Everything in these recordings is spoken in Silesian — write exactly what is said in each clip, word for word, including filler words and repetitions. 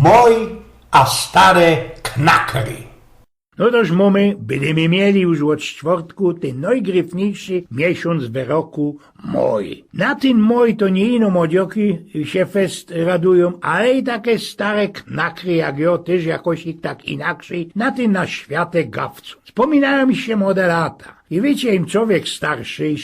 Moj a stare knakry. No toż mōmy, bydymy mieli już ôd sztwŏrtku tyn nojgryfniyjszy miesiōnc w roku, moj. Na tyn moj to niy ino młodioki sie fest radujōm, ale i take stare knakry jak jŏ tyż jakosik tak inakrzyj na tyn nasz światek gawcōm. Spōminajōm sie młode lata. I wiycie, im czowiek starszy,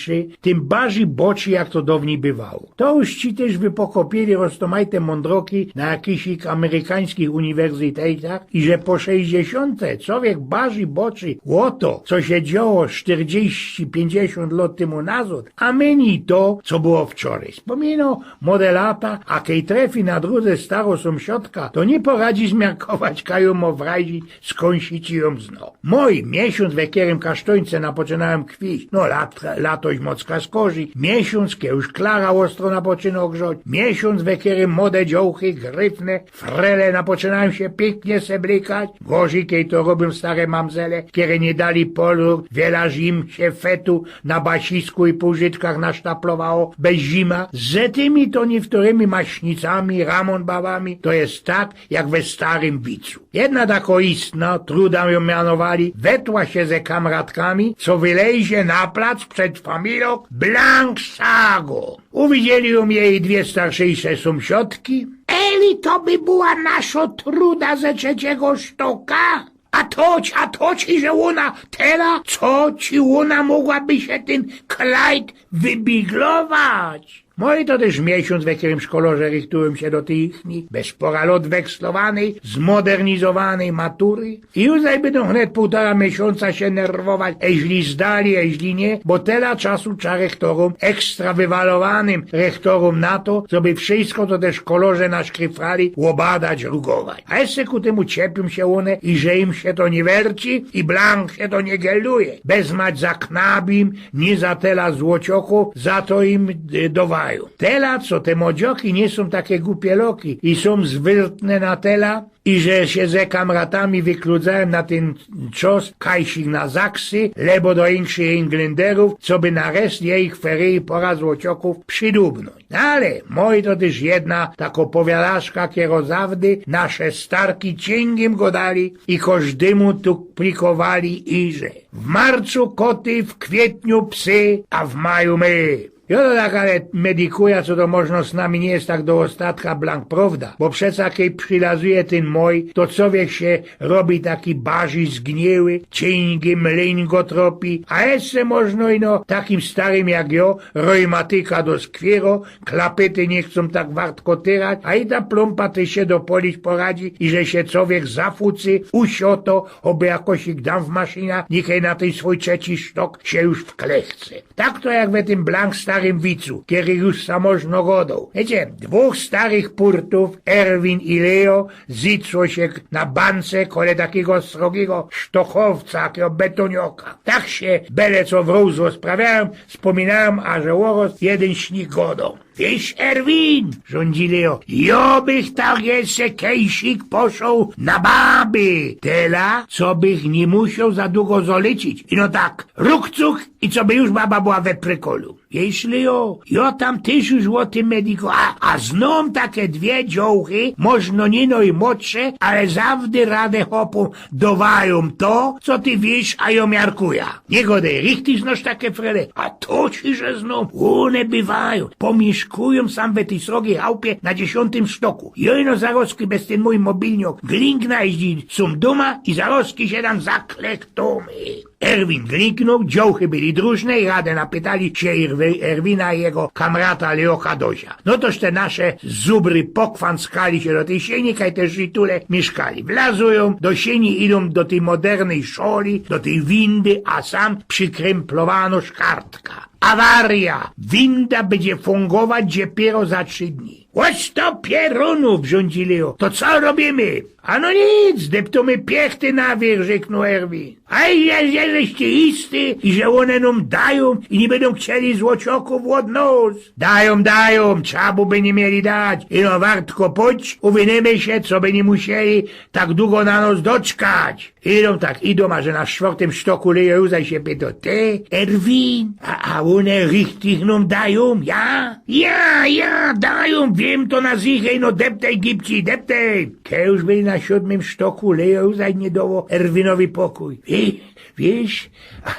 tym bardzij bŏczi, jak to downij bywało. To już ci tyż wypokopiyli roztōmajte mōndroki na jakisik amerykańskich uniwersytetach i że po sześćdziesiōnte czowiek bardzij bŏczi ô to, co sie dzioło sztyrdziści, piyńćdziesiōnt lŏt tymu nazŏd, a mynij to, co było wczorej. Spōmino młode lata, a kej trefi na drōdze starŏ sōmsiadka, to niy poradzi zmiarkować, kaj jōm ôwrajzi, skōnd sie ci jōm zno. Moj, miesiōnc, we kerym kasztuńce napoczynajōm kwiś, no lat, latoś mocka skorzij, miesiōnc, kej już klara ôstro napoczyno grzŏć, miesiōnc, we kerym młode dziołchy, gryfne, frele napoczynajōm sie piyknie seblykać, gorzij, kej to robiōm stare mamzele, kere niy dali polu, wiela zim sie fetu na basisku i półżydkach nasztaplowało, bez zima, ze tymi to niyftorymi maśnicami, ramōnbabami, to je tak, jak we starym wicu. Jedna tako istna, Truda jōm mianowali, wetła sie ze kamratkami, co wylejzie na plac przed familijōm blank sago. Uwidzieli jōm jeji dwie starszejsze sōmsiadki. Eli to by była naszŏ Truda ze trzeciego sztoka? A to ci, a to ci, że ôna tela, co ci ôna mogłaby sie tyn klajt wybiglować? No i to tyż miesiōnc, we kerym szkolarze rychtujōm sie do tyj ichni bez pora lot wekslowanej, zmodernizowanej matury. I już zaj bydōm wnet pōłtora miesiōnca sie nerwować, eźli zdali, eźli niy, bo tela czasu trza rechtorōm, ekstra wywalowanym rechtorōm na to, coby wszysko, co te szkolarze naszkryfali, ôbadać, rugować. A jeszcze ku tymu ciepiōm sie ône i że im sie to niy werci i blank sie to niy gelduje. Bez mać za knabim, niy za tela złocioku, za to im, e, dŏwajōm. Tela, co te młodzioki niy sōm take gupie loki i sōm zwyrtne na tela, i że sie ze kamratami wykludzajōm na tyn czas, kajsik na zaksy, lebo do inkszych Inglynderōw, coby na reszt jejich feryji pora złociokōw przidubnōńć. No ale, moj, to tyż jedna tako powiadaszka, kerŏ zawdy nasze starki ciyngiym godali i kożdymu tu plikowali, i że w marcu koty, w kwietniu psy, a w maju my. Jo, to tak, ale medikuja, co to możno z nami niy je tak do ôstatka blank prowda, bo przeca kej przilazuje tyn moj, to cowiek sie robi taki bardzij zgniły, ciyngi mlyn go tropi, a jeszcze możno ino takim starym jak jo, rojmatyka do skwiro, klapyty niy chcōm tak wartko tyrać, a i ta plōmpa tyż sie do polić poradzi i że sie cowiek zafucy, usioto, ôby jakosik dam w maszyna, nikej na tyn swōj trzeci sztok sie już wklechce. Tak to jak we tym blank starym wicu, kery już sam możno godoł. Wiycie, dwōch starych purtōw, Erwin i Leo, zyczło sie na bance kole takigo srogigo sztochowca, takigo betonioka. Tak sie bele co w rōz rozprawiajōm, spōminajōm, a że ôroz jedyn z nich godŏ. Wiysz, Erwin, rzōndzi Leo, jo bych tak jeszcze kejsik poszoł na baby. Tela, co bych niy musioł za dugo zolyczyć. Ino tak, rukcuk i co by już baba była we prykolu. Wiysz, Leo, jo tam tyż już ô tym mediku, a, a znōm take dwie dziołchy, możno niy nojmłodsze, ale zawdy rade chopōm dŏwajōm to, co ty wiysz, a jo miarkuja. Niy godej, richtig znosz take frele? A to ci, że znōm, ône bywajōm. Pomieszkujōm sam we tyj srogij chałpie na dziesiōntym sztoku. Jo ino zarozki bez tyn mōj mobilniok glinkna, jeździ sōm dōma i zarozki sie tam zaklechtōmy. Erwin glinknōł, dziołchy byli drużne i rade napytali sie Erwi-, Erwina i jego kamrata Leoka Dozia. No toż te nasze zubry pokwanckali sie do tyj siyni, kaj tyż i tule miyszkali. Wlazujōm do siyni, idōm do tyj modernyj szoli, do tyj windy, a sam przikrymplowanŏ szkartka. Awaryjo! Winda bydzie fōngować dopiyro za trzi dni. Ôś to pierōnōw, rzōndzi Leo, to co robiymy? A no nic, deptōmy piechty na wiyrch, rzyknōł Erwin. A jeżeś ty isty, iże ône nōm dajōm i niy bydōm chcieli złocioków ôd nŏs? Dajōm, dajōm, czabu by niy mieli dać. Ino wartko pōdź, uwinymy sie, co by niy musieli tak dugo na nŏs doczkać. Idōm tak, idōm, a że na sztwŏrtym sztoku Leo już sie pytŏ: Ty, Erwin, a, a ône richtig nōm dajōm? Ja? Ja, ja, dajōm, Tym to na zich, ej no, deptej, gibci, deptej! Kej już byli na siōdmym sztoku, Lejo już zaś niy dało Erwinowi pokōj. Wie-, wiysz, a,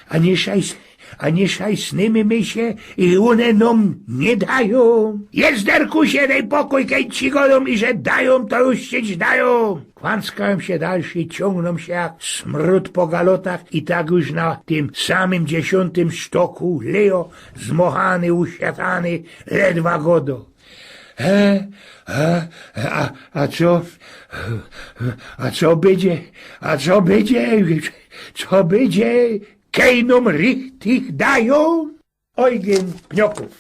a nieszajs-, a nieszajsnymy my sie i ône nōm niy dajōm. Jedz, derkusie, dej pokōj, kej ci godōm, iże dajōm, to już ci dajōm. Kłanckajōm sie dalszy, ciōngnōm sie jak smrōd po galotach i tak już na tym samym dziesiōntym sztoku Lejo, zmochany, usiatany, ledwa godo. E, e, a, a co, a co bydzie, a co bydzie, co bydzie, kej nōm richtig dajōm? Ojgyn Pniokōw.